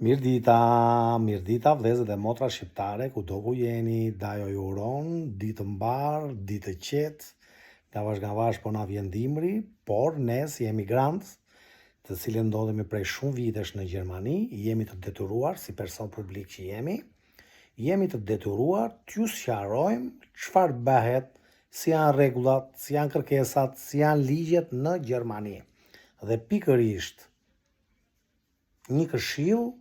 Mirëdita, mirëdita vëllezër dhe motra shqiptare, kudo ku jeni, Dajo ju uron, ditë të mbarë, ditë të qetë, gavash gavash po na vjen dimri, por ne si emigrantë, të cilët ndodhemi prej shumë vitesh në Gjermani, jemi të detyruar si person publik që jemi, jemi të detyruar t'ju sqarojmë çfarë bëhet, si janë rregullat, si janë kërkesat, si janë ligjet në Gjermani. Dhe pikërisht një këshillë,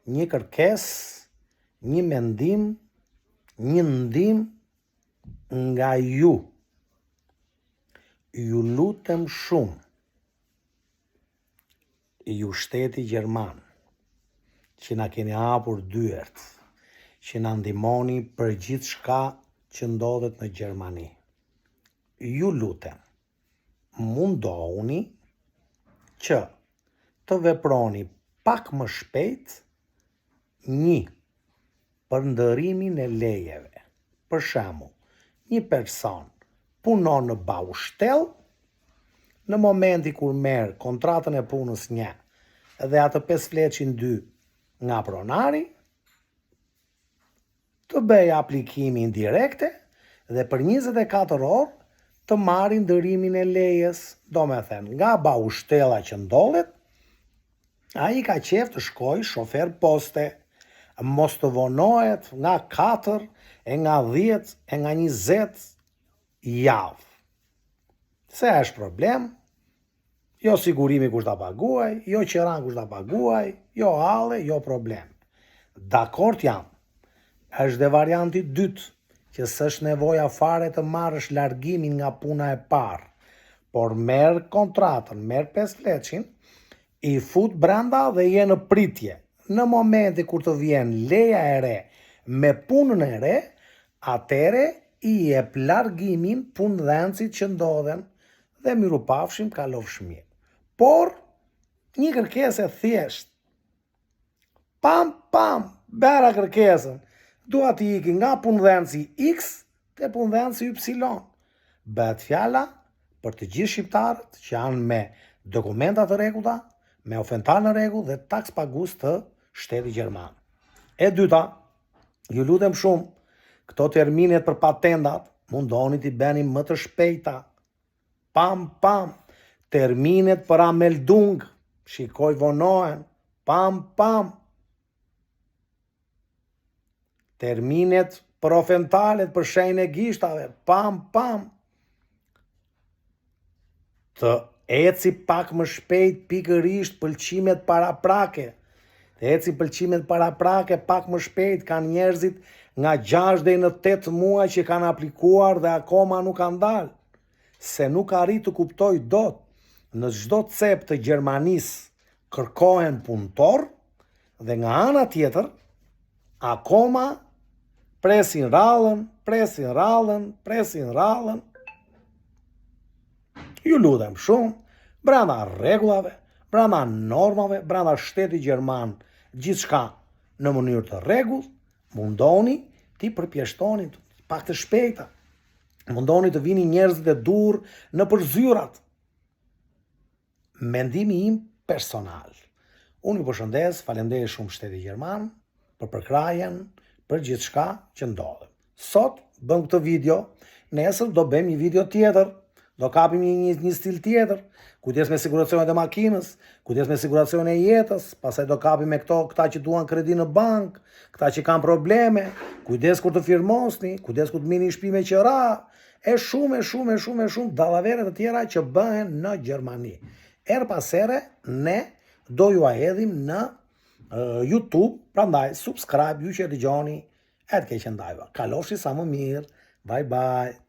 një kërkesë, një mendim, një ndihmë nga ju. Ju lutem shumë, ju shteti gjerman, që na keni hapur dyert, që na ndihmoni për gjithçka që ndodhet në Gjermani. Ju lutem, mundohuni që të veproni pak më shpejt një për ndërrimin e lejeve. Për shembull, një person punon në Baustelle, në momenti kur merr kontratën e punës një dhe atë 5 fleçin 2 nga pronari, të bëjë aplikimin direkte dhe për 24 orë të marri ndërrimin e lejes, domethënë nga Baustella që ndodhet, ai ka qef të shkojë shofer poste, mos të vonohet nga 4 e nga 10 e nga 20 javë. Se është problem, Jo sigurimi kush ta paguaj, jo qeran kush ta paguaj, jo halle, jo problem. Dakord jam. Është dhe varianti dytë, që s'është nevoja fare të marrësh largimin nga puna e parë, por merr kontratën, merr 5 fleçin, i fut brenda dhe je në pritje. Në momenti kur të vjen leja e re me punën e re, atëhere i jep largimin punëdhënësit që ndodhen dhe mirupafshim kalofsh mirë. Por, një kërkesë e thjeshtë. Pam, pam, bëra kërkesën. Dua të iki nga punëdhënësi X te punëdhënësi Y. Bëhet fjala për të gjithë shqiptarët që janë me dokumenta të rregullta, me Aufenthalt në rregull dhe takspagues të shtetit gjerman. E dyta, ju lutem shumë, këto terminet për patentat mundoni t'i bëni më të shpejta. Pam, pam, terminet për Anmeldung, shikoj vonohen, pam, pam. Terminet për Aufenthaltet, për shenjën e gishtave, pam, pam. Të eci pak më shpejt pikërisht pëlqimet paraprake. Të eci pëlqimet paraprake pak më shpejt, kanë njerëzit nga 6 deri në 8 muaj që kanë aplikuar dhe akoma nuk kanë dalë. Se nuk arrij të kuptoj dot në çdo cep të Gjermanisë kërkohen punëtor dhe nga ana tjetër akoma presin radhën, presin radhën, presin radhën. Ju lutem shumë, brenda rregullave, brenda normave, brenda shtetit gjerman, gjithçka në mënyrë të rregullt, mundoni t'i përpjeshtoni pak të shpejta. Mundoni të vini njerëzit e duhur nëpër zyrat. Mendimi im personal. Unë ju përshëndes, faleminderit shumë shtetit gjerman për përkrahjen, për gjithçka që ndodhet. Sot bëm këtë video, nesër do bëjmë një video tjetër, do kapim një, një, një stil tjetër, kujdes me siguracionet e makinës, kujdes me siguracionet e jetës, pastaj do kapim me këto, këta që duan kredi në bankë, këta që kanë probleme, kujdes kur të firmosni, kujdes kur të merrni shtëpi me qera, e shumë, e shumë, e shumë, e shumë dallavere të tjera që bëhen në Gjermani. Herë pas here, ne do jua hedhim në uh, YouTube, prandaj subscribe ju që e dëgjoni, e të keqen dajva. Kalofshi sa më mirë, bye bye.